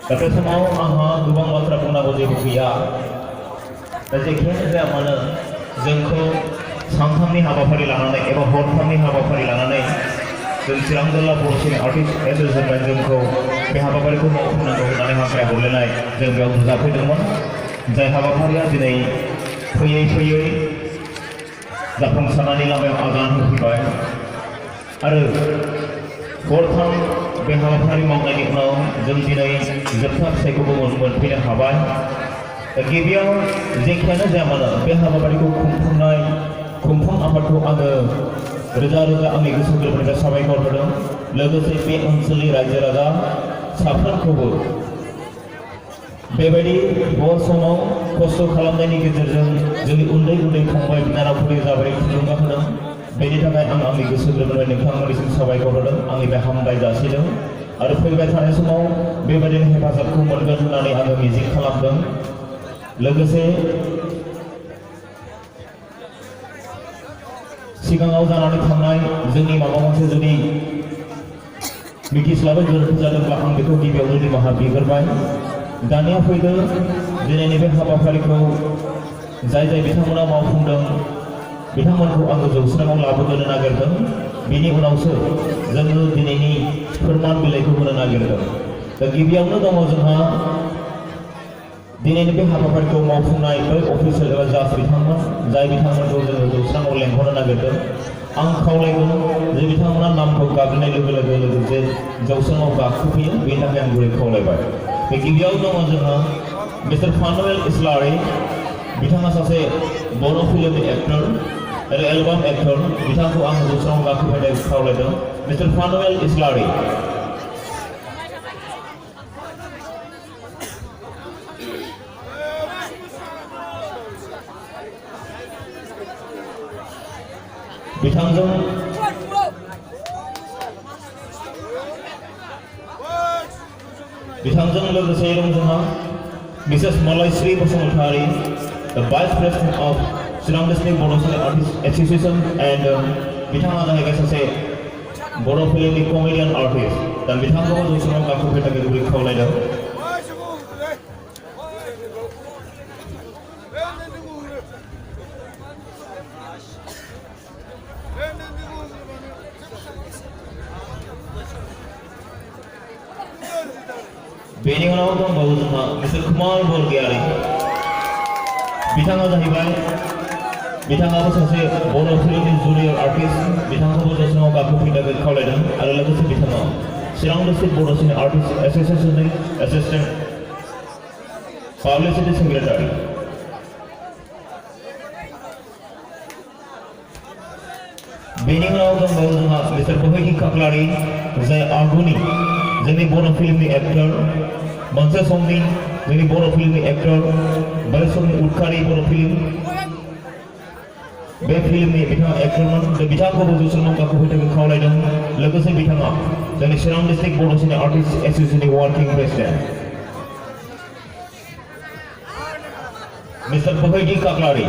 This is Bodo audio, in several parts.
दा बे समाव आंहा गोबां बाथ्रा बुंनांगौ जेबो गैया। दा जेखियानो जाया मानो जोंखौ सानथामनि हाबाफारि लानानै एबा हरथामनि हाबाफारि लानानै जों चिरां जिल्ला बर' आर्टिस्ट एसोसिएशन जोंखौ बे हाबाफारिखौ मावफुंनांगौ होननानै हांख्राय हरलायनाय जों बेयाव नुजाफैदोंमोन। जाय हाबाफारिया दिनै फैयै फैयै जाफुंसारनायनि लामायाव आगान होफैबाय आरो हरथाम बे हाबाफारि मावनायनि उनाव जों दिनै जोबथा फिथाइखौबो मोनफैनो हाबाय। गिबियाव जेखियानो जाया मानो बे हाबाफारिखौ खुंफुं आफादखौ आङो रोजा रोजा आंनि गोसो गोरबोनिफ्राय साबायखर होदों। लोगोसे बे ओनसोलनि रायजो राजा साफ्रोमखौबो बेबायदि हर समाव खस्थ' खालामनायनि गेजेरजों जोंनि उन्दै उन्दै फंबाय बिनानावफोरनि जाबायदि थुलुंगा होदों बेनि थाखाय आं आंनि गोसो गोरबोनिफ्राय नोंथांमोननिसिम साबायखर होदों, आंनिफ्राय हामबाय जासिदों आरो फैबाय थानाय समाव बेबायदिनो हेफाजाबखौ मोनगोन होननानै आङो मिजिं खालामदों। लोगोसे सिगाङाव जानानै थांनाय जोंनि माबा मोनसे जुदि मिथिस्लाबै गोरोन्थि जादोंब्ला आं बेखौ गिबियावनो निमाहा बिग्रोबाय। दानिया फैदों दिनैनि बे हाबाफारिखौ जाय बिथांमोना मावफुंदों बिथांमोनखौ आङो जौस्राङाव लाबोनो नागिरदों। बेनि उनावसो जोङो दिनैनि फोरमान बिलाइखौ होनो नागिरदों। दा गिबियावनो दङ जोंहा दिनैनि बे हाबाफारिखौ मावफुंनाय बै अफिसियेल एबा जाज बिथांमोन जाय बिथांमोनखौ जोङो जौस्राङाव लेंहरनो नागिरदों। आं खावलायगोन जे बिथांमोना नामखौ गाबज्रिनाय लोगो लोगो जे जौस्राङाव गाखोफैयो बेनि थाखाय आं गुरै खावलायबाय। बे गिबियाव दङ जोंहा मिस्टार फानुएल इस्लारि, बिथाङा सासे बर' फिल्मनि एक्टर आरो एलबाम एक्टर। बिथांखौ आं जौस्राङाव गाखोफैनाय खावलायदों। मिस्टार फानुएल इस्लारि। बिथांजों लोगोसे दं जोंहा Mrs Malayashree Basumatary, the Vice President of Chirang district Bodo' artist association and बिथाङा जाहैबाय सासे बर' फिल्मनि कमेडियन आर्टिस्ट। दा बिथांखौबो जौस्राङाव गाखोफैनो थाखाय गुरै खावलायदों। बेनि उनाव दंबावो जोंहा मिस्टार कुमार बरगयारी, बिथाङा जाहैबाय बिथाङाबो सासे बर' फिल्मनि जुनियर आर्टिस्ट। बिथांखौबो जौस्राङाव गाखोफैनो थाखाय खावलायदों आरो लोगोसे बिथाङा Chirang district Bodo' artist एसोसिएशननि assistant पाब्लिसिटी secretary. बेनि उनाव दंबावो जोंहा मिस्टार बोहैथि काकलारि, जाय आगुनि जोंनि बर' फिल्मनि एक्टर, मोनसे समनि जोंनि बर' फिल्मनि एक्टर, बै समनि उदखारि बर' फिल्म बे फिल्मनि बिथाङा एक्टरमोन। बिथांखौबो जौस्राङाव गाखोफैनो थाखाय खावलायदों। लोगोसे बिथाङा जोंनि चिरां district Bodo' artist एसोसिएशननि working president mister बोहैथि काकलारि।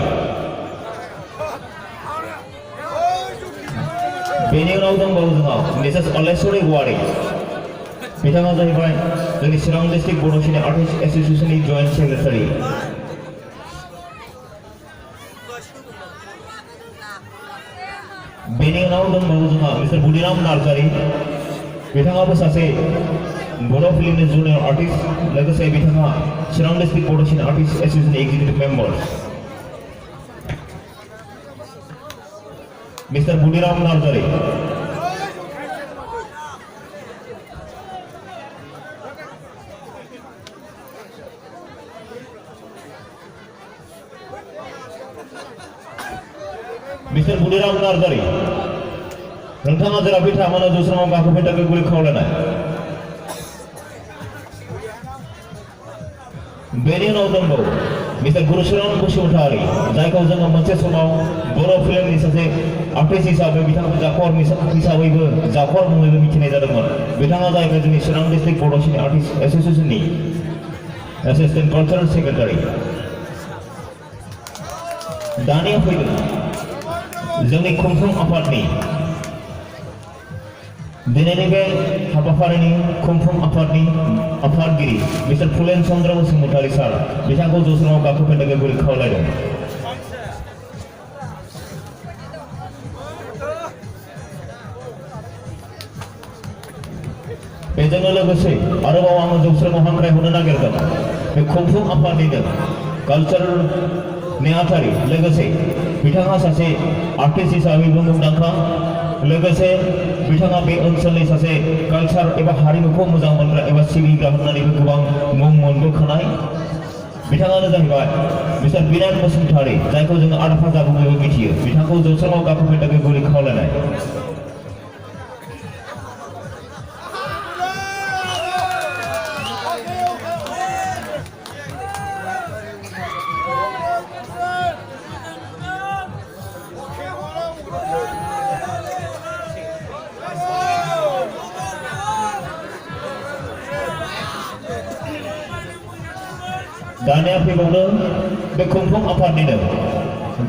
बेनि उनाव दंबावो जोंहा मिसेस अलेश्वरी वारी, बिथाङा जाहैबाय जोंनि चिरां district Bodo' artist एसोसिएशननि joint secretary. बेनि उनाव दंबावो जोंहा मिस्टार बुदिराम नार्जारी, बिथाङाबो सासे बर' फिल्मनि जुनियर आर्टिस्ट। लोगोसे बिथाङा चिरां डिस्ट्रिक्ट बर' आर्टिस्ट एसोसिएशननि executive member mister Budiram Narzary. Mister Budiram Narzary, नोंथाङा जेरावखि थाया मानो जौस्राङाव गाखोफैनो थाखाय गुरै खावलायनाय। बेनि उनाव दंबावो मिस्टार गुरुचरण बसुमतारी, जायखौ जोङो मोनसे समाव बर' फिल्मनि सासे आर्टिस्ट हिसाबै बिथांखौ जाखर हिसाबैबो जाखर मुङैबो मिथिनाय जादोंमोन। बिथाङा जाहैबाय जोंनि चिरां district Bodo' artist एसोसिएशननि assistant cultural secretary. दानिया फैदों जोंनि खुंफुं आफादनि दिनैनि बे हाबाफारिनि खुंफुं आफादनि आफादगिरि मिस्टार फुलेन चन्द्र बसुमतारी सार बिथांखौ जौस्राङाव गाखोफैनो थाखाय गुरै खावलायदों। बेजोंनो लोगोसे आरोबाव आङो जौस्राङाव हांख्रायहरनो नागिरदों बे खुंफुं आफादनिनो कालचारेल नेहाथारि लोगोसे बिथाङा सासे आर्टिस्ट हिसाबैबो मुंदांखा लोगोसे बिथाङा बे ओनसोलनि सासे कालचार एबा हारिमुखौ मोजां मोनग्रा एबा सिबिग्रा होननानैबो गोबां मुं मोनबोखानाय बिथाङानो जाहैबाय मिस्टार बिरान बसुमतारी जायखौ जोङो आदाफाजा बुङैबो मिथियो बिथांखौ जौस्राङाव गाखोफैनो थाखाय गुरै खावलायनाय। दानिया फैबावदों बे खुंफुं आफादनिनो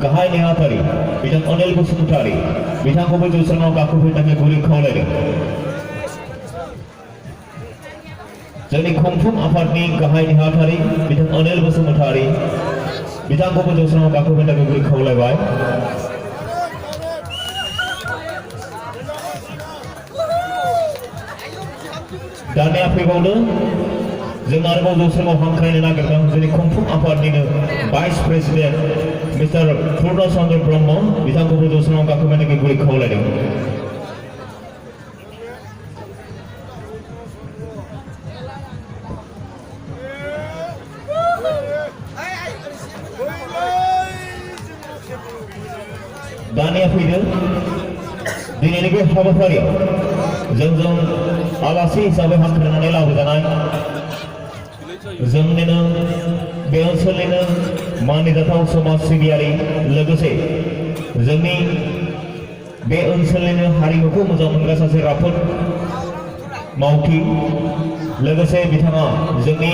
गाहाय नेहाथारि बिथां अनिल बसुमतारी बिथांखौबो जौस्राङाव गाखोफैनो थाखाय गुरै खावलायदों। जोंनि खुंफुं आफादनि गाहाय नेहाथारि बिथां अनिल बसुमतारी बिथांखौबो जौस्राङाव गाखोफैनो थाखाय गुरै खावलायबाय। दानिया फैबावदों जों आरोबाव जौस्राङाव हांख्रायनो नागिरदों जोंनि खुंफुं आफादनिनो भाइस प्रेसिडेन्ट मिस्टार पूर्ण चन्द्र ब्रह्म बिथांखौबो जौस्राङाव गाखोफैनो थाखाय गुरै खावलायदों। दानिया फैदों दिनैनि बे हाबाफारियाव जोंजों आलासि हिसाबै हांख्रायनानै लाबोजानाय जोंनिनो बे ओनसोलनिनो मानिजाथाव समाज सिबियारि लोगोसे जोंनि बे ओनसोलनिनो हारिमुखौ मोजां मोनग्रा सासे राफोद मावथि लोगोसे बिथाङा जोंनि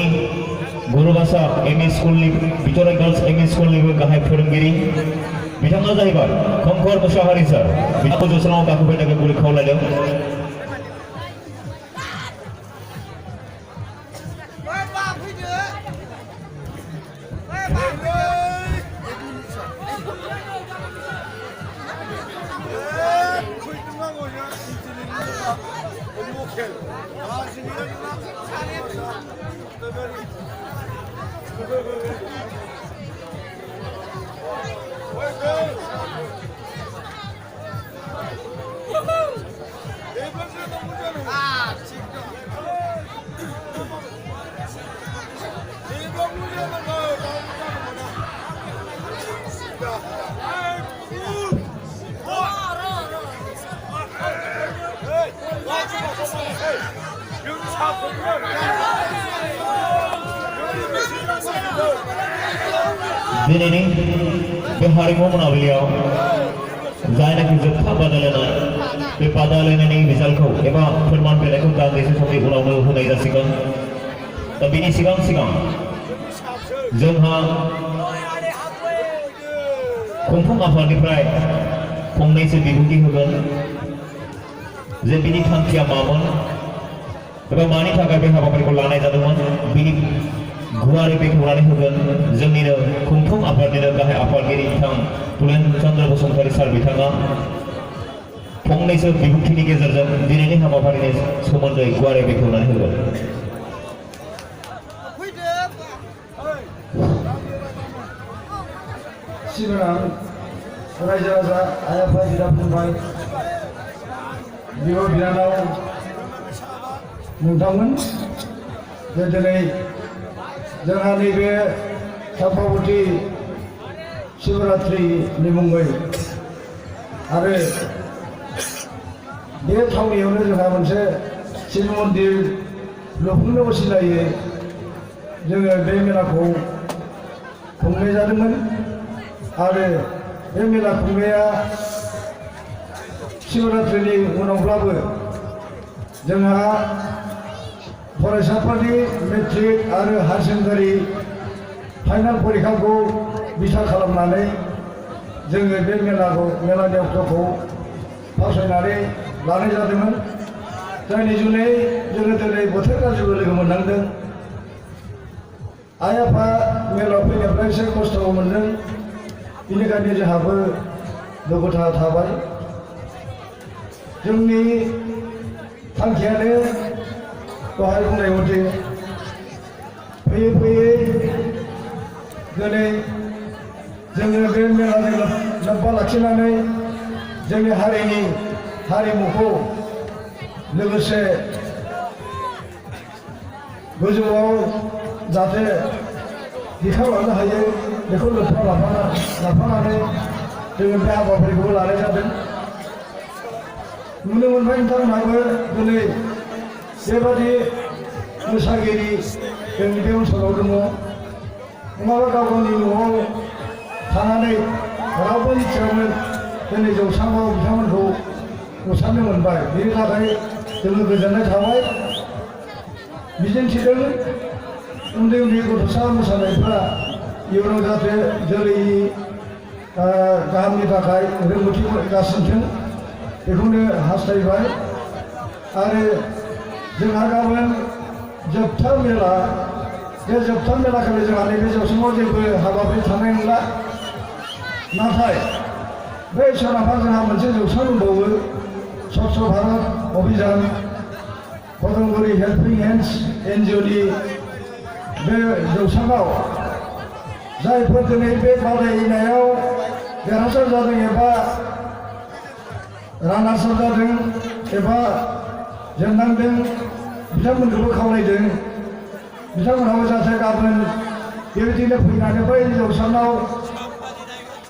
गुरुबासा एमइ स्कुलनि बिथराइ गार्लस एमइ स्कुलनिबो गाहाय फोरोंगिरि बिथाङा जाहैबाय खंखर मुसाहारि सार बिथांखौ जौस्राङाव गाखोफैनो थाखाय गुरै खावलायदों। दिनैनि बे हारिमु मोनाबिलियाव जायनाखि जोबथा बादायलायनाय बे बादायलायनायनि रिजाल्टखौ एबा फोरमान बिलाइखौ दान्दिसे समनि उनावनो होनाय जासिगोन। दा बेनि सिगां जोंहा खुंफुं आफादनिफ्राय फंनैसो बिबुंथि होगोन जे बिनि थांखिया मामोन एबा मानि थाखाय बे हाबाफारिखौ लानाय जादोंमोन बिनि गुवारै बेखेवनानै होगोन जोंनिनो खुंफुं आफादनिनो गाहाय आफादगिरि बिथां फुलेन चन्द्र बसुमतारी सार बिथाङा फंनैसो बिबुंथिनि गेजेरजों दिनैनि हाबाफारिनि सोमोन्दै गुवारै बेखेवनानै होगोन। सिगां रायजो राजा आइ आफा बिदा फंबाय बिब' बिनानाव नोंथांमोन जे दिनै जोंहा नैबे चम्पावती शिवरात्रिनि मुङै आरो बे थावनियावनो जोंहा मोनसे शिव मन्दिर लुफुंनो असिलायै जोङो बे मेलाखौ खुंनाय जादोंमोन आरो बे मेला खुंनाया शिवरात्रिनि उनावब्लाबो जोंहा फरायसाफोरनि मेट्रिक आरो हायार सेकेन्डारि फाइनाल परिखाखौ बिथा खालामनानै जोङो बे मेलानि अक्ट'खौ फावसायनानै लानाय जादोंमोन जायनि जुनै जोङो दिनै बोथोर गाज्रिबो लोगो मोननांदों आइ आफा मेलाव फैनायफ्रा एसे खस्थ' मोनदों बेनिखायनो जोंहाबो दुखुथा थाबाय जोंनि थांखियानो दहाय बुंनाय मथे फैयै फैयै दिनै जोङो बे मेलाजों लोब्बा लाखिनानै जोंनि हारिनि हारिमुखौ लोगोसे गोजौआव जाहाथे दिखांलांनो हायो बेखौ लोब्बा लाफानानै जोङो बे हाबाफारिखौबो लानाय जादों नुनो मोनबाय नोंथांमोनहाबो दिनै बेबादि मोसागिरि जोंनि बे ओनसोलाव दङ नङाबा गाव गावनि न'आव थानानै रावबो मिथियामोन दिनै जौस्राङाव बिथांमोनखौ नुसारनो मोनबाय बेनि थाखाय जोङो गोजोननाय थाबाय मिजिंथिदों उन्दै उन्दै गथ'सा मोसानायफ्रा इयुनाव जाहाथे जोलैनि गाहामनि थाखाय रोंगौथि जासिनथों बेखौनो हास्थायबाय आरो जोंहा गाबोन जोबथा मेला बे जोबथा मेलाखालि जोंहा नैबे जौस्राङाव जेबो हाबाफारि थानाय नंला नाथाय बै सोनाबहा जोंहा मोनसे जौस्रां दंबावो स्वच्छ भारत अभियान कदमगुरि हेल्पिं हेन्ड्स एनजिअनि बे जौस्राङाव जायफोर दिनै बे बादायनायाव देरहासार जादों एबा रानार्सआप जादों एबा जेननांदों बिथांमोनखौबो खावलायदों बिथांमोनहाबो जाहाथे गाबोन बेबायदिनो फैनानै बै जौस्राङाव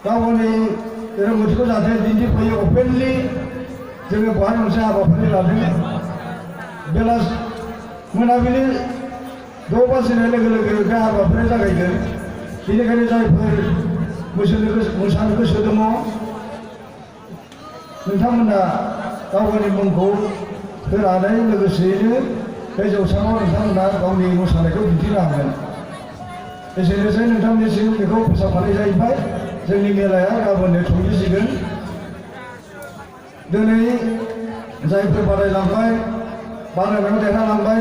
गाव गावनि रोंगौथिखौ जाहाथे दिन्थिफैयो अपेनलि जोङो बेवहाय मोनसे हाबाफारि लादों मोनाबिलि 6 बाजिनाय लोगो लोगो बे हाबाफारिया जागायगोन बेनिखायनो जायफोर मोसानो गोसो दङ नोंथांमोना गाव गावनि मुंखौ होनानै लोगोसेयैनो बे जौस्राङाव नोंथांमोना गावनि मोसानायखौ दिन्थिनो हागोन एसेनोसै नोंथांनिसिम बेखौ फोसावखानाय जाहैबाय जोंनि मेलाया गाबोननो थुंगिसिगोन दिनै जायफोर बादायलांबाय बादायनायाव देरहालांबाय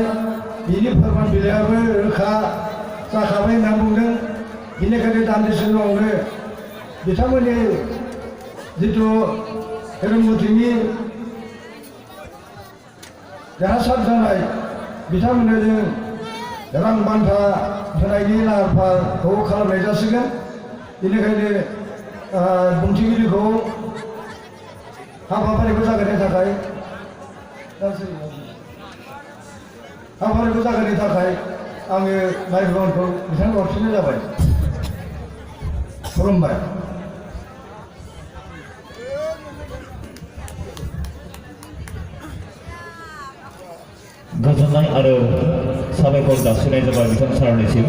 बिनि फोरमान बिलाइयाबो रोखा जाखाबाय होनना बुंदों बेनिखायनो दान्दिसे उनावनो बिथांमोननि जिथु रोंगौथिनि देरहासार जानाय बिथांमोननो जों रां बान्था होनायनि लाहार फाहारखौ खालामनाय जासिगोन बेनिखायनो बुंथिगिरिखौ हाबाफारिखौ जागायनो थाखाय आङो माइक्र'फनखौ बिथांनो हरफिननाय जाबाय खुलुमबाय गोजोननाय आरो साबायखर जासिनाय जाबाय बिथां सारनिसिम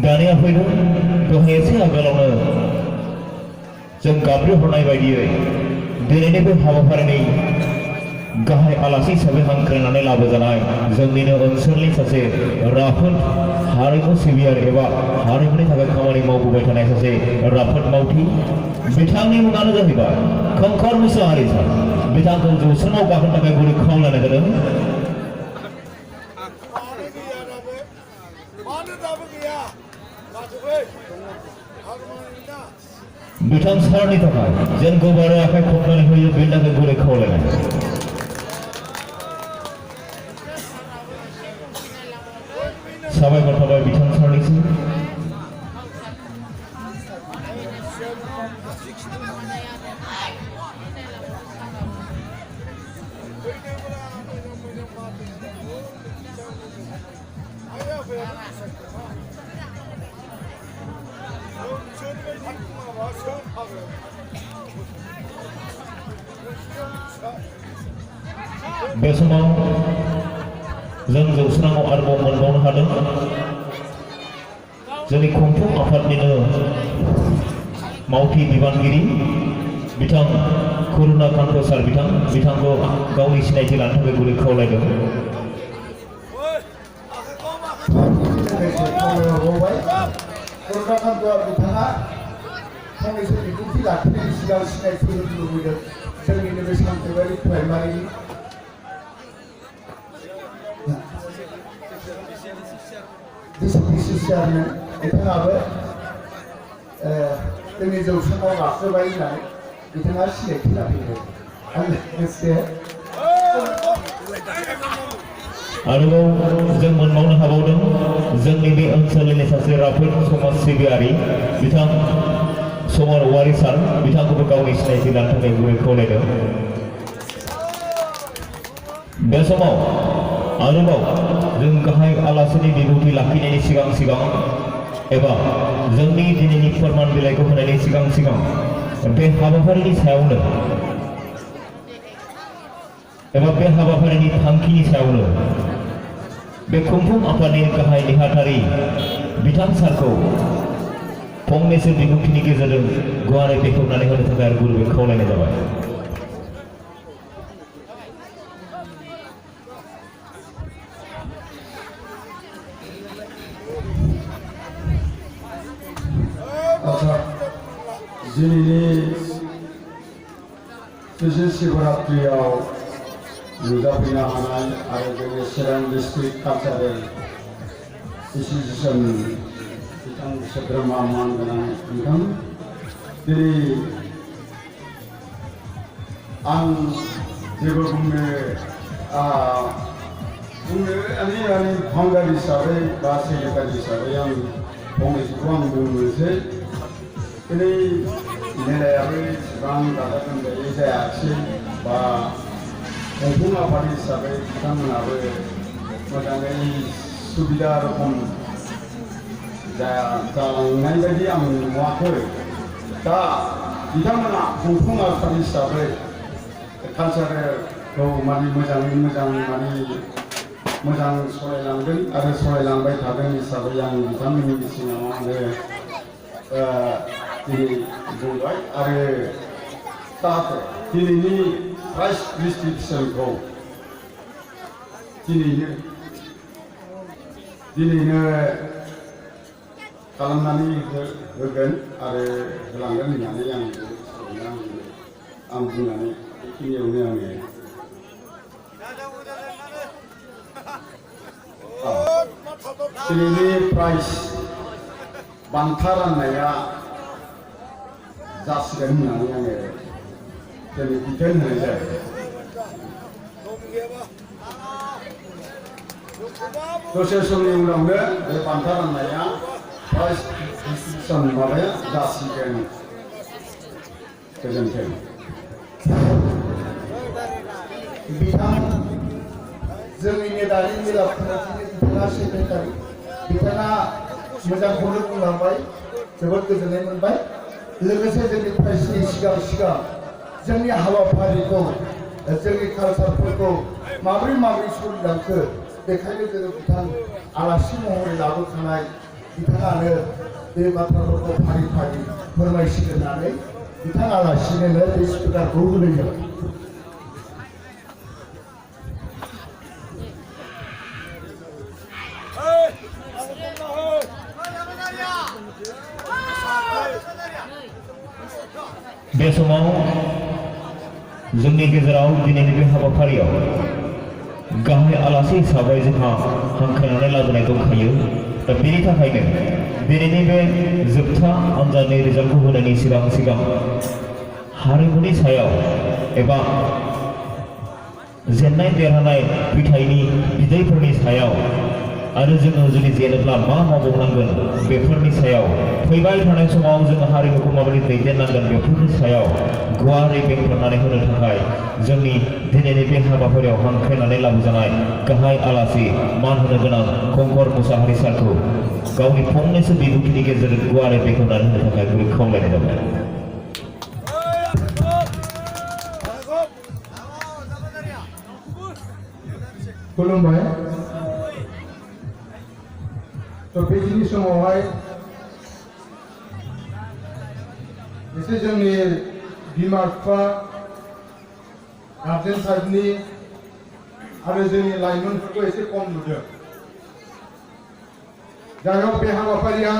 दानिया फैदों दहाय एसे आगोलावनो जों गाब्रिहरनाय बायदियै दिनैनि बे हाबाफारिनि गाहाय आलासि हिसाबै हांख्रायनानै लाबोजानाय जोंनिनो ओनसोलनि सासे राफोद हारिमु सिबियारि एबा हारिमुनि थाखाय खामानि मावबोबाय थानाय सासे राफोद मावथि बिथांनि मुङानो जाहैबाय खंखर मुसाहारि सार बिथांखौ जौस्राङाव गाखोनो थाखाय गुरै खावलायनाय जादों बिथां सारनि थाखाय जेन गोबारै आखाइ खबनानै होयो बेनि थाखाय गुरै खावलायनाय साबायखर थाबाय बिथां सारनिसिम बे समाव जों जौस्राङाव आरोबाव मोनबावनो हादों जोंनि खुंफुं आफादनिनो मावथि बिबानगिरि बिथां करुणाकान्त सार बिथांखौ गावनि सिनायथि लानो थाखाय गुरै खावलायदों करुणाकान्त बिथाङा फंनैसो बिबुंथि लाखिनायनि सिगां सिनायथि होनो लुबैदों जोंनिनो बे सानथौआरि प्राइमारिनि डिस्ट्रिक्ट चेयारमेन बिथाङाबो जोंनि जौसाङाव गाखोबाय होननानै बिथाङा सिनायथि लाफैदों आरो लोगोसे आरोबाव जों मोनबावनो हाबावदों जोंनि बे ओनसोलनि सासे राफोद समाज सिबियारि बिथां समर औवारि सार बिथांखौबो गावनि सिनायथि लानो थाखाय गुरै खावलायदों। बे समाव आरोबाव जों गाहाय आलासिनि बिबुंथि लाखिनायनि सिगां एबा जोंनि दिनैनि फोरमान बिलाइखौ होनायनि सिगां बे हाबाफारिनि सायावनो एबा बे हाबाफारिनि थांखिनि सायावनो बे खुंफुं आफादनि गाहाय नेहाथारि बिथां सारखौ फंनैसो बिबुंथिनि गेजेरजों गुवारै बेखेवनानै होनो थाखाय गुरुबै खावलायनाय जाबाय। दिनैनि शिवरात्रियाव नुजाफैनो हानाय आरो जोंनि चिरां डिस्ट्रिक्ट कालचारेल एसोसिएसन बिथां सोद्रोमा मानगोनां बिथां दिनै आं जेबो बुंनो भांगार हिसाबै बा सेक्रेटारि हिसाबै आं फंनैसोखौ आं बुंनोसै। दिनै मेलायाबो इसेबां गाजा गोमजायै जायाखिसै बा खुंफुं आफाद हिसाबै बिथांमोनाबो मोजाङै सुबिदा रखम जालांनाय बायदि आं नुवाखै। दा बिथांमोना खुंफुं आफाद हिसाबै कालचारेलखौ माने मोजाङै मोजां माने मोजां सालायलांदों आरो सालायलांबाय थादों हिसाबै आं बिथांमोननि सिगाङाव आङो दिनै बुंबाय आरो जाहाथे दिनैनि प्राइज डिस्ट्रिबिउसनखौ दिनैनो खालामनानै होगोन आरो होलांगोन होननानै आं बुंनानै बेखिनियावनो दिनैनि प्राइज बान्था राननाया जासिगोन होननानै आङो दिनै बिथोन होनाय जायो। दसे समनि उनावनो बे बान्था राननाया प्राइज डिस्ट्रिबिउसन माबाया जासिगोन। गोजोन्थों। बिथां जोंनि मेदारि मेला खुंनायनि बिथाङा सेक्रेटारि बिथाङा मोजांखौनो बुंलांबाय, जोबोद गोजोननाय मोनबाय। लोगोसे जोंनि प्राइजनि सिगां जोंनि हाबाफारिखौ जोंनि कालचारफोरखौ माबोरै सोलिलांखो बेखायनो जोङो बिथां आलासि महरै लाबोखानाय बिथाङानो बे बाथ्राफोरखौ फारि फोरमायसिगोन होननानै बिथां आलासिनो बे स्पिकारखौ होनाय जाबाय। बे समाव जोंनि गेजेराव दिनैनि बे हाबाफारियाव गाहाय आलासि हिसाबै जोंहा हांख्रायनानै लाबोनाय दंखायो। दा बेनि थाखायनो दिनैनि बे जोबथा आनजादनि रिजाल्टखौ होनायनि सिगां हारिमुनि सायाव एबा जेननाय देरहानाय फिथाइनि बिदैफोरनि सायाव आरो जोङो जुदि जेनोब्ला मा मावबावनांगोन बेफोरनि सायाव फैबाय थानाय समाव जोङो हारिमुखौ माबोरै दैदेननांगोन बेफोरनि सायाव गुवारै बेखेवनानै होनो थाखाय जोंनि दिनैनि बे हाबाफारियाव हांख्रायनानै लाबोजानाय गाहाय आलासि मान होनो गोनां कंकर मुसाहारि सारखौ गावनि फंनैसो बिबुंथिनि गेजेरजों गुवारै बेखेवनानै होनो थाखाय गुरै खावलायनाय जाबाय। खुलुमबाय। बेखिनि समावहाय एसे जोंनि बिमा बिफा गार्जेन साइडनि आरो जोंनि लाइमोनफोरखौ एसे खम नुदों। जायहक बे हाबाफारिया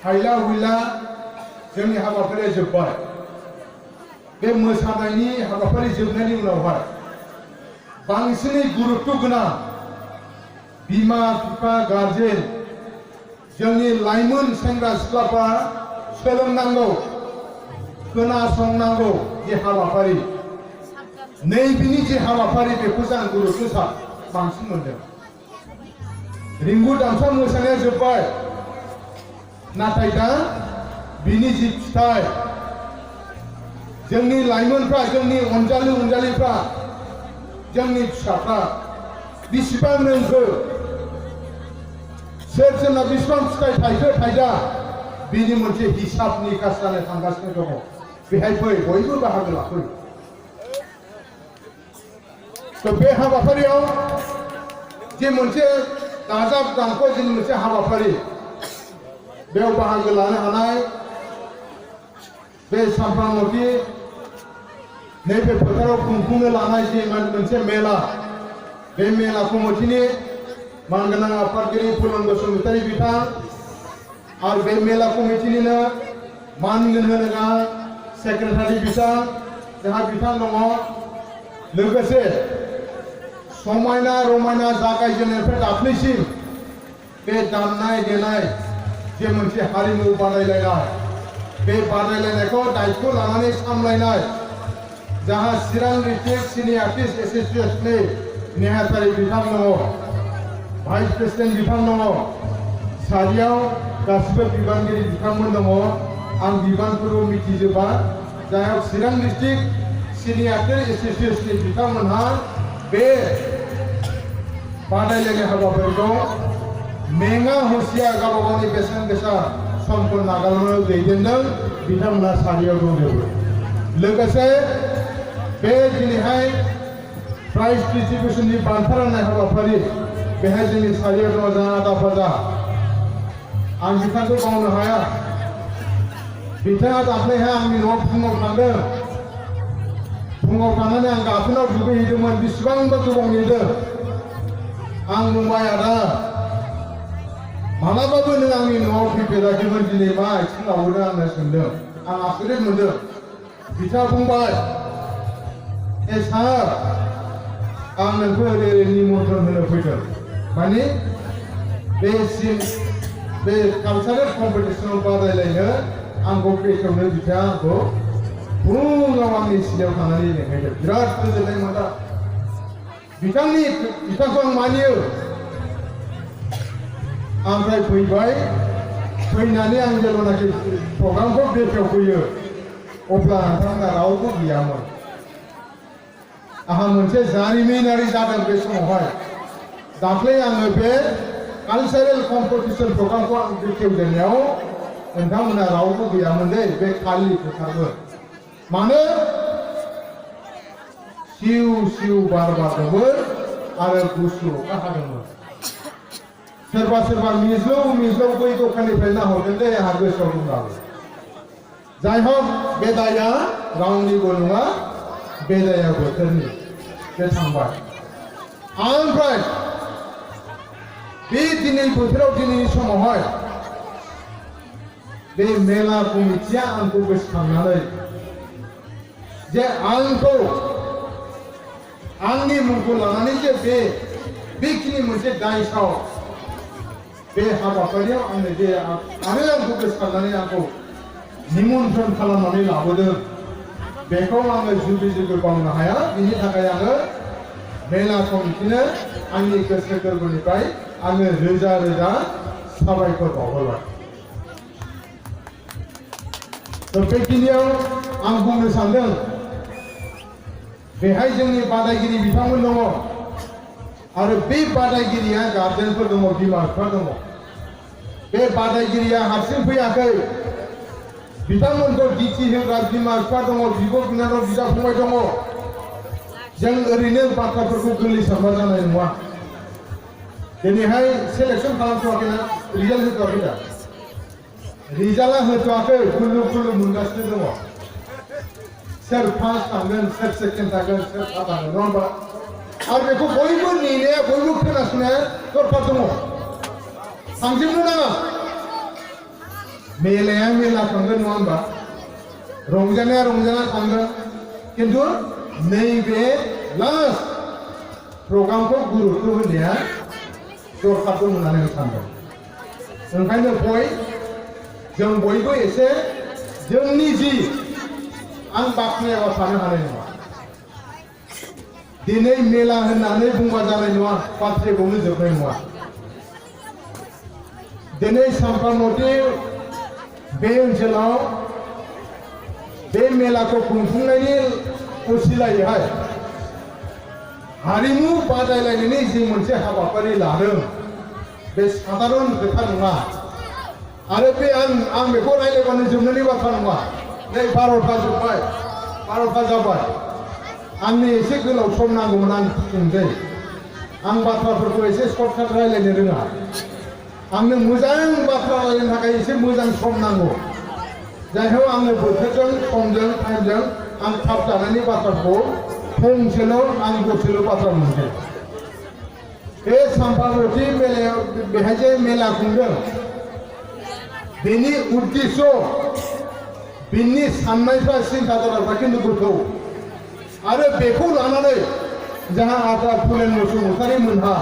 हायला हुइला जोंनि हाबाफारिया जोब्बाय। बे मोसानायनि हाबाफारि जोबनायनि उनावहाय बांसिनै गुरुत्व गोनां बिमा बिफा गार्जेन जोंनि लाइमोन सेंग्रा सिख्लाफ्रा सोलोंनांगौ खोनासंनांगौ जे हाबाफारि नैबेनि जे हाबाफारि बेखौ आं गुरुत्व बांसिन मोनदों। रिंगु दामसा मोसानाया जोब्बाय नाथाय दा बिनि जि फिथाइ जोंनि लाइमोनफ्रा जोंनि अनजालु अनजालिफ्रा जोंनि फिसाफ्रा बेसेबां रोंखो सोर सोरना बेसेबां फिथाइ थाइखो थाइदा बिनि मोनसे हिसाब निकास जानो थांगासिनो दङ। बेहाय फै बयबो बाहागो लाफै। बे हाबाफारियाव जे मोनसे दाजाब दानख' जे मोनसे हाबाफारि बेयाव बाहागो लानो हानाय बे सामफ्रामबो नैबे फोथाराव खुंफुंनो लानाय जे मोनसे मेला बे मेला कमिटिनि मानगोनां आफादगिरि फुलन बसुमतारी बिथां आरो बे मेला कमिटिनिनो मानगोन होनोगा सेक्रेटारि बिथां जोंहा बिथां दङ। लोगोसे समायना रमायना जागायजेननायनिफ्राय दाख्लैसिम बे दामनाय देनाय जे मोनसे हारिमु बादायलायनाय बे बादायलायनायखौ दायित्व लानानै सामलायनाय जहाँ चिरां डिस्ट्रिक्ट सिनि आर्टिस्ट एसोसिएशननि नेहाथारि बिथां दङ भाइस प्रेसिडेन्ट बिथां दङ सारियाव गासिबो बिबानगिरि बिथांमोन दङ। आं बिबानफोरखौ मिथिजोबा जायहा चिरां डिस्ट्रिक्ट सिनि आर्टिस्ट एसोसिएशननि बिथांमोनहा बे बादायलायनाय हाबाफारिखौ मेङा हसिया गावबा गावनि बेसेन गोसा समखौ नागारनानै दैदेनदों। बिथांमोना सारियाव दंजोबो। लोगोसे बे दिनैहाय प्राइज डिस्ट्रिबिउशननि बान्था राननाय हाबाफारि बेहाय जोंनि सारियाव दङ जोंहा आदा फाजा आं बिथांखौ बावनो हाया। बिथाङा दाख्लैहाय आंनि न'आव फुङाव थांदों। फुङाव थांनानै आं गाथोनाव दुगैहैदोंमोन। बेसेबांबा गोबाव नेदों। आं बुंबाय आदा मालाबाबो नों आंनि न'आव फैफेराखैमोन दिनै मा आथिं लाबोदों आंनो सोंदों। आं आश्चर्य मोनदों। बिथाङा बुंबाय ए सार आं नोंखौ ओरै निमन्त्रण होनो फैदों माने बे कालचारेल कम्पिटिसनाव बादायलायनो आंखौ बेखेवनो बिथाङा आंखौ फुङाव आंनि सिलायाव थांनानै लेंहैदों। बिराद गोजोननाय मोनदों। बिथांखौ आं मानियो। ओमफ्राय फैबाय फैनानै आं जेब्लानाखि प्रग्रामखौ बेखेवफैयो अब्ला नोंथांमोना रावबो गैयामोन। आंहा मोनसे जारिमिनारि जादों बे समावहाय। दाख्लै आङो बे कालचारेल कम्पिटिसन प्रग्रामखौ आं बेखेवजेननायाव नोंथांमोना रावबो गैयामोन दे बे खालि फोथारमोन। मानो सिउ सिउ बार बारदोंमोन आरो गुसु अखा हादोंमोन। सोरबा सोरबा मिज्लौ मिज्लौ बै दखाननिफ्राय नाहरदों दे आंहा गोसोआव दंब्लाबो। जाय हक बे दाया रावनिबो नङा बे दाया बोथोरनि बे थांबाय। ओमफ्राय बे दिनै बोथोराव दिनैनि समावहाय बे मेला कमिटिया आंखौ गोसोखांनानै जे आंखौ आंनि मुंखौ लानानै जे बेखिनि मोनसे दायसाव बे हाबाफारियाव आंनो जे आरो आंखौ गोसोखांनानै आंखौ निमन्त्रण खालामनानै लाबोदों बेखौ आङो जुदि जेबो बावनो हाया। बिनि थाखाय आङो मेला कमिटिनो आंनि गोसो गोरबोनिफ्राय आङो रोजा रोजा साबायखर बावहरबाय। बेखिनियाव आं बुंनो सानदों बेहाय जोंनि बादायगिरि बिथांमोन दङ आरो बे बादायगिरिया गार्जेनफोर दङ बिमा बिफा दङ। बे बादायगिरिया हारसिं फैयाखै। बिथांमोनखौ दिथि होग्रा बिमा बिफा दङ बिब' बिनानाव बिदा फंबाय दङ। जों ओरैनो बाथ्राफोरखौ गोरलै सानबा जानाय नङा। दिनैहाय सेलेक्सन खालामथ'वाखैना रिजाल्ट होथ'वाखै दा रिजाल्टआ होथ'वाखै खुल्लु खुल्लु मोनगासिनो दङ। सोर फार्स्ट थांगोन सोर सेकेन्ड थांगोन सोर थार्ड थांगोन नङा होनबा। आरो बेखौ बयबो नेनाया बयबो खोनासंनाया दरखार दङ। थांजोबनो नाङा। मेलाया मेला थांगोन नङा होनबा रंजानाया रंजाना थांगोन खिन्थु नैबे लास्ट प्रग्रामखौ गुरुत्व होनाया दरखार दं होननानै आं सानदों ओंखायनो जों बयबो एसे जोंनि जि आं बाख्नायाव थानो हानाय नङा दिनै मेला होननानै बुंबा जानाय नङा बाथ्राखौनो जोबनाय नङा दिनै सामफामति बे ओनसोलाव बे मेलाखौ खुंफुंनायनि असिलायैहाय हारिमु बादायलायनायनि जि मोनसे हाबाफारि लादों बे साधारन खोथा नङा आरो बे आं बेखौ रायज्लायबानो जोबनायनि बाथ्रा नङा नै 12ता जोब्बाय 12ता जाबाय आंनि एसे गोलाव सम नांगौमोन आं बुंसै आं बाथ्राफोरखौ एसे सर्टकाट रायज्लायनो रोङा आंनो मोजां बाथ्रा रायज्लायनो थाखाय एसे मोजां सम नांगौ जायखौ आङो बोथोरजों समजों टाइमजों आं थाब जानायनि बाथ्राखौ फंसेल' आं दसेल' बाथ्रा बुंसै बे सामफामति मेलायाव बेहाय जे मेला खुंदों बेनि उद्देश्य बिनि साननायफ्रा सिन्ताधाराफ्रा खिन्थु गोथौ आरो बेखौ लानानै जोंहा आदा फुलेन बसुमतारी मोनहा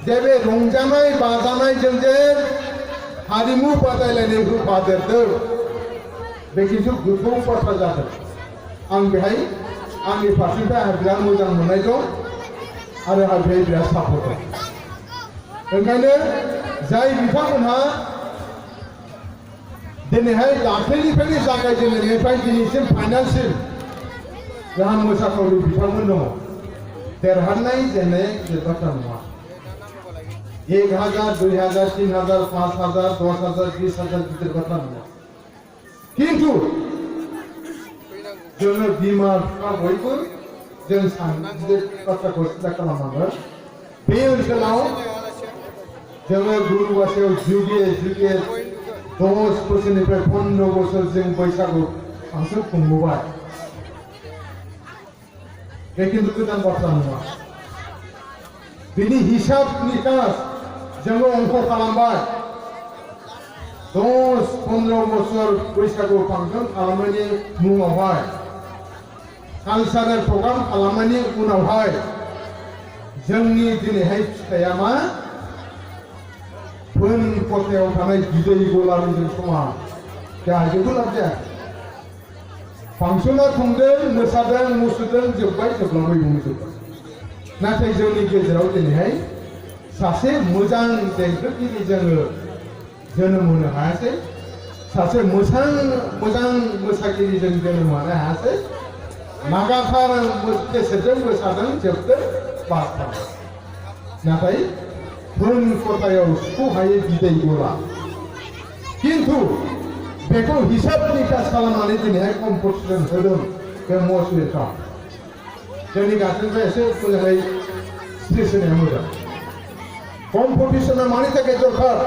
जे बे रंजानाय बाजानायजों जे हारिमु बादायलायनायखौ बादेरदों बे खिन्थु गोथौ बाथ्रा जादों आं बेहाय आंनि फारसेनिफ्राय आंहा बिराद मोजां मोननाय दं आरो आंहा बेहाय बिराद सापर्ट दं ओंखायनो जाय बिथांमोनहा दिनैहाय दाख्लैनिफ्रायनो जागायजेननायनिफ्राय दिनैसिम फाइनालसिम जोंहा मोसाखावरि बिथांमोन दङ देरहानाय जेननाय गिदिर बाथ्रा नङा 1000 2000 3000 5000 10000 20000 गिदिर बाथ्रा नङा खिन्थु जोङो बिमा बिफा बयबो जों गिदिर बाथ्राखौ सिन्था खालामनांगोन बे ओनसोलाव जोङो गुरुबासायाव जुगे 10 बोसोरनिफ्राय 15 बोसोर जों बैसागु फांसन खुंबोबाय बे खिन्थु गोदान बाथ्रा नङा बिनि हिसाब निकास जोङो अंक खालामबाय 10-15 बोसोर बैसागु फांसन खालामनायनि मुङावहाय कालचारेल प्रग्राम खालामनायनि उनावहाय जोंनि दिनैहाय फिथाइया मा फोन खथायाव थानाय बिदै गलारिजों समान जाहाजेबो लाब जायाखै फांसना खुंदों मोसादों मुसुरदों जोबलांबाय जोब्बाय नाथाय जोंनि गेजेराव दिनैहाय सासे मोजां देंखोगिरि जोङो जोनोम होनो हायासै सासे मोजां मोसागिरि जों जोनोम होनो हायासै नागाथार केसेटजों मोसादों जोबदों बास नाथाय फोन खथायाव सुख'हायै बिदै गला खिन्थु बेखौ हिसाब निकास खालामनानै दिनैहाय कम्पिटिसन होदों बे मस्ट वेलकाम जोंनि गासैनिफ्राय एसे मोजाङै स्टेज होनाया मोजां कम्पिटिसना मानि थाखाय दरकार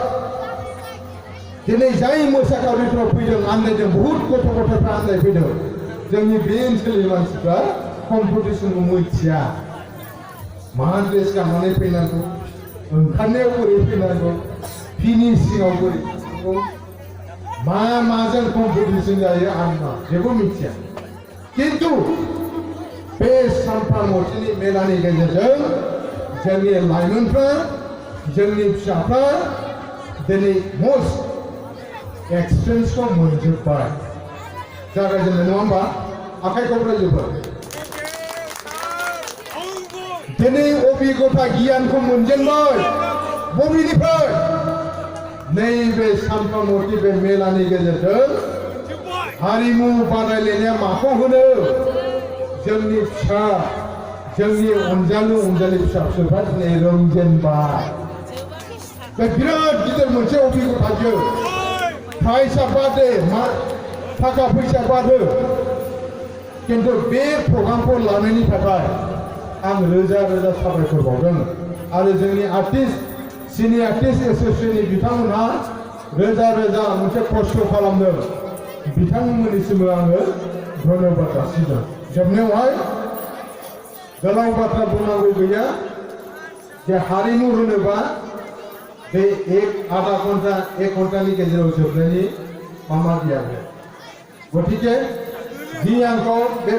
दिनै जाय मोसाखावरिफ्रा फैदों आन्दायदों बहुद गथ'फ्रा आन्दायफैदों जोंनि बे ओनसोलनि मानसिफ्रा कम्पिटिसनखौ मिथिया मा ड्रेस गाननानै फैनांगौ ओंखारनायाव बोरै फैनांगौ फिनिशिंआव बोरै फैनांगौ माजों कम्पिटिसन जायो आं जेबो मिथिया खिन्थु बे सामफामतिनि मेलानि गेजेरजों जोंनि लाइमोनफ्रा जोंनि फिसाफ्रा दिनै मस्ट एक्सपिरियेन्सखौ मोनजोब्बाय जागायजेननाय नङा होमबा आखाइ खबरायजोब्बाय दिनै अभिगथा गियानखौ मोनजेनबाय बबेनिफ्राय नैबे सामफामति बे मेलानि गेजेरजों हारिमु बादायलायनाया माखौ होनो जोंनि फिसा जोंनि अनजालि फिसा फिसौफ्रा दिनै रोंजेनबाय बे बिराद गिदिर मोनसे अभिगथाजों प्राइजआ बादे थाखा फैसा बादो खिन्थु बे प्रग्रामखौ लानायनि थाखाय आं रोजा साबायखर बावदों आरो जोंनि आर्टिस्ट सिनियर आर्टिस्ट एसोसिएशननि बिथांमोनहा रोजा मोनसे खस्थ' खालामदों बिथांमोननिसिमबो आङो धन्यबाद जासिदों जोबनायावहाय गोलाव बाथ्रा बुंनांगौ गैया जे हारिमु होनोबा बे आधा घन्टा 1 घन्टानि गेजेराव जोबनायनि माबा गैया गतिके जि आंखौ बे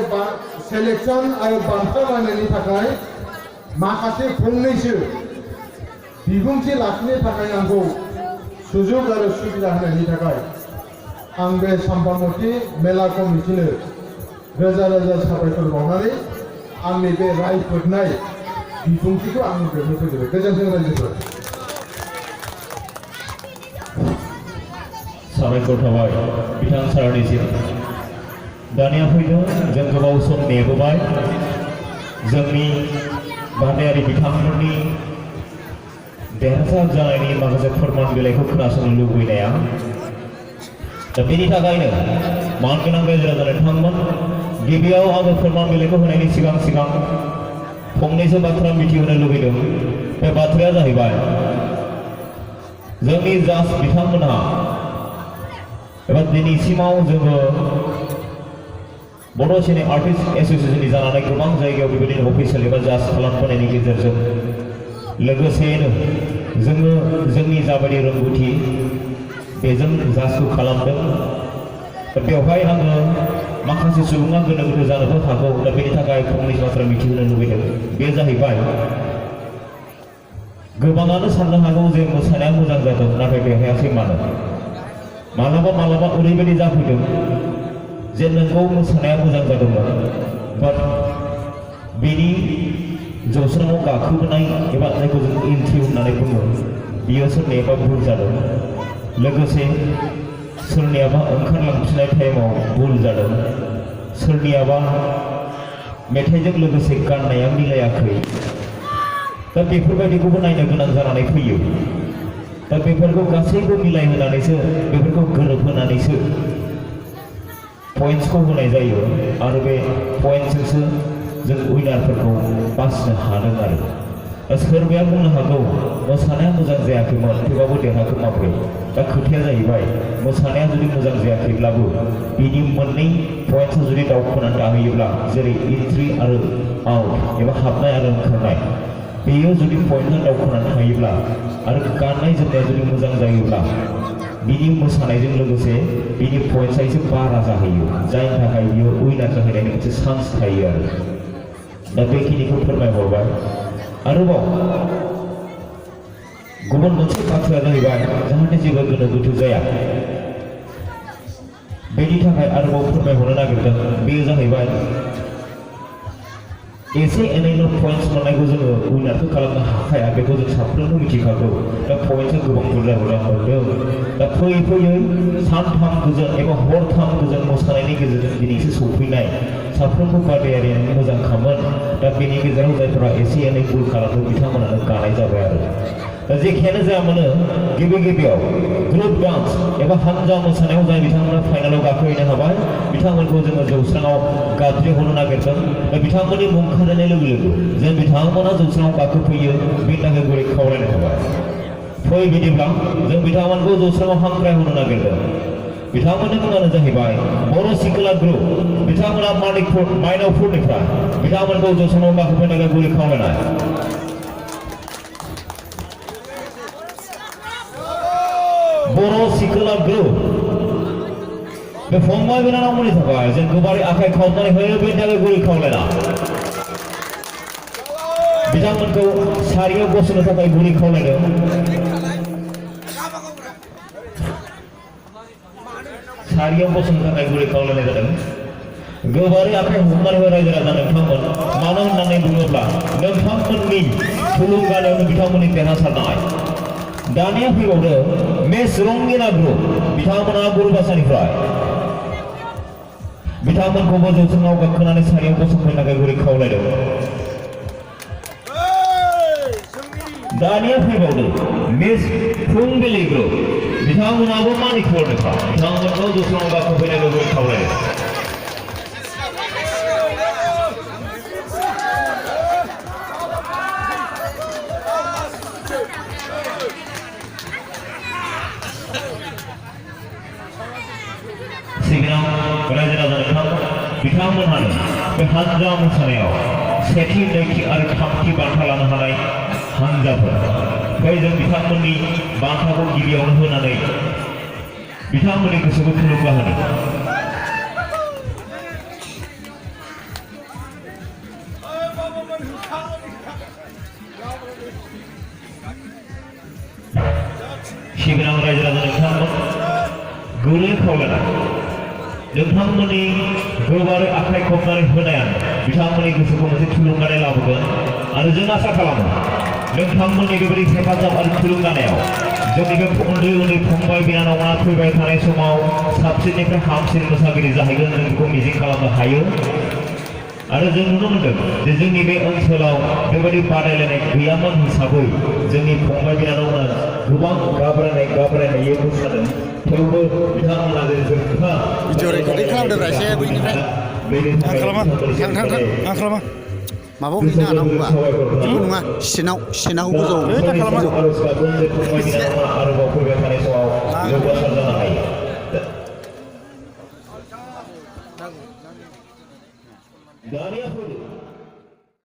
सेलेक्शन आरो बान्था राननायनि थाखाय माखासे फंनैसो बिबुंथि लाखिनो थाखाय आंखौ सुजुग आरो सुबिदा होनायनि थाखाय आं बे साम्फामति मेला कमिटिनो रोजा रोजा साबायखर बावनानै आंनि बे रायफोरनाय बिबुंथिखौ आं बेयावनो फोजोबबाय। गोजोन्थों रायजोफोर। साबायखर थाबाय बिथां सारनिसिम। दानिया फैदों जों गोबाव सम नेबोबाय जोंनि बादायारि बिथांमोननि देरहासार जानायनि माखासे फोरमान बिलाइखौ खोनासंनो लुबैनाया। दा बेनि थाखायनो मानगोनां रायजो राजा नोंथांमोन गिबियाव आङो फोरमान बिलाइखौ होनायनि सिगां फंनैसो बाथ्रा मिथिहोनो लुबैदों। बे बाथ्राया जाहैबाय जोंनि जाज बिथांमोनहा एबा दिनैसिमाव जोङो बड' सिने आर्टिस्ट एस'सिएशननि जानानै गोबां जायगायाव बेबायदिनो अफिसियेल एबा जाज खालामबोनायनि गेजेरजों लोगोसेयैनो जोङो जोंनि जाबायदि रोंगौथि बेजों जाजखौ खालामदों। दा बेवहाय आङो माखासे सुबुङा गोनो गोथो जानोबो हागौ। दा बेनि थाखाय फंनैसो बाथ्रा मिथिहोनो लुबैदों। बे जाहैबाय गोबाङानो साननो हागौ जे मोसानाया मोजां जादों नाथाय बेवहायासै मानो। मालाबा ओरैबायदि जाफैदों जे नोंगौ मोसानाया मोजां जादोंमोन बाट बेनि जौस्राङाव गाखोबोनाय एबा जायखौ जों एन्ट्रि होननानै बुङो बियो सोरनियाबा भुल जादों। लोगोसे सोरनियाबा ओंखारलांफिननाय टाइमाव भुल जादों। सोरनियाबा मेथाइजों लोगोसे गाननाया मिलायाखै। दा बेफोरबायदिखौबो नायनो गोनां जानानै फैयो। दा बेफोरखौ गासैबो मिलायहोनानैसो बेफोरखौ गोरोबहोनानैसो पइन्ट्सखौ होनाय जायो आरो बे पइन्ट्सजोंसो जों उइनारफोरखौ बासिनो हादों आरो। दा सोरबाया बुंनो हागौ मोसानाया मोजां जायाखैमोन थेवबाबो देरहाखौ माब्रै। दा खोथाया जाहैबाय मोसानाया जुदि मोजां जायाखैब्लाबो बिनि मोननै पइन्ट्सआ जुदि दावखोनानै थाहैयोब्ला जेरै एन्ट्रि आरो आउट एबा हाबनाय आरो ओंखारनाय बेयो जुदि पइन्टजों दावखोनानै थायोब्ला आरो गाननाय जोमनाया जुदि मोजां जायोब्ला बिनि मोसानायजों लोगोसे बिनि पइन्ट्सआ एसे बारा जाहैयो जायनि थाखाय बियो उइनार जाहैनायनि मोनसे चान्स थायो आरो। दा बेखिनिखौ फोरमायहरबाय। आरोबाव गुबुन मोनसे बाथ्राया जाहैबाय जाहाथे जेबो गोनो गोथो जाया बेनि थाखाय आरोबाव फोरमायहरनो नागिरदों। बेयो जाहैबाय एसे एनैल' पइन्ट्स मोननायखौ जोङो उइनारखौ खालामनो हाखाया बेखौ जों साफ्रोमबो मिथिखागौ। दा पइन्ट्सआ गोबां बुरजा मोनदों। दा फैयै सानथाम गोजोन एबा हरथाम गोजोन मोसानायनि गेजेरजों दिनैसो सौफैनाय साफ्रोमबो बादायारियानो मोजांखामोन। दा बेनि गेजेराव जायफोरा एसे एनै भुल खालामदों बिथांमोनानो गानाय जाबाय आरो। दा जेखियानो जाया मानो गिबियाव ग्रुप डान्स एबा हानजा मोसानायाव जाय बिथांमोना फाइनालाव गाखोहैनो हाबाय बिथांमोनखौ जोङो जौस्राङाव गाबज्रिहरनो नागिरदों। दा बिथांमोननि मुं खोनानाय लोगो लोगो जे बिथांमोना जौस्राङाव गाखोफैयो बेनि थाखाय गुरै खावलायनाय थाबाय। फै बिदिब्ला जों बिथांमोनखौ जौस्राङाव हांख्रायहरनो नागिरदों। बिथांमोननि मुङानो जाहैबाय बर' सिखोला ग्रुप। बिथांमोना माइनावपुरनिफ्राय बिथांमोनखौ जौस्राङाव गाखोफैनो थाखाय गुरै खावलायनाय। बर' सिखोला ग्रुप बे फंबाय बिनानावमोननि थाखाय जों गोबारै आखाइ खावनानै होयो बेनि थाखाय गुरै खावलायना बिथांमोनखौ सारियाव गसंनो थाखाय गुरै खावलायदों। सारियाव गसंनो थाखाय गुरै खावलायनाय जादों। गोबारै आखाइ हमनानै हो रायजो राजा नोंथांमोन। मानो होननानै बुङोब्ला नोंथांमोननि थुलुंगानायावनो बिथांमोननि देरहासारनाय। दानिया फैबावदों मिस रंगिना ग्रुप। बिथांमोना गुरुबासानिफ्राय बिथांमोनखौबो जौस्राङाव गाखोनानै सारियाव गसंफैनो थाखाय गुरै खावलायदों। दानिया फैबावदों मिस फुंबिलि ग्रुप। बिथांमोनाबो मानिकपुरनिफ्राय बिथांमोनखौ जौस्राङाव गाखोफैनो थाखाय गुरै खावलायदों। सिगां रायजो राजा नोंथांमोन बिथांमोनहानो बे हानजा मोसानायाव सेथि नैथि आरो थामथि बान्था लानो हानाय हानजाफोर। ओमफ्राय जों बिथांमोननि बान्थाखौ गिबियावनो होनानै बिथांमोननि गोसोखौ थुलुंगा होनो। सिबिनां रायजो राजा नोंथांमोन गुरै खावलायनाय नोंथांमोननि गोबारै आखाइ खबनानै होनायानो बिथांमोननि गोसोखौ मोनसे थुलुंगानाय लाबोगोन आरो जों आसा खालामो नोंथांमोननि बेबायदि हेफाजाब आरो थुलुंगानायाव जोंनि बे उन्दै उन्दै फंबाय बिनानावआ फैबाय थानाय समाव साबसिननिफ्राय हामसिन मोसागिरि जाहैगोन जों बेखौ मिजिं खालामनो हायो आरो जों नुनो मोनदों जे जोंनि बे ओनसोलाव बेबायदि बादायलायनाय गैयामोन हिसाबै जोंनि फंबाय बिनानावमोना गोबां गाब्रायनाय मोसादों थेवबो बिथांमोना जे जोबथा भिडिअ रेकर्डिं खालामदों एसे बैनिफ्राय आं खालामा माबायाव हैनो हानांगौबा जेबो नङा सेनाव गोजौ आरोबाव फैबाय थानाय समाव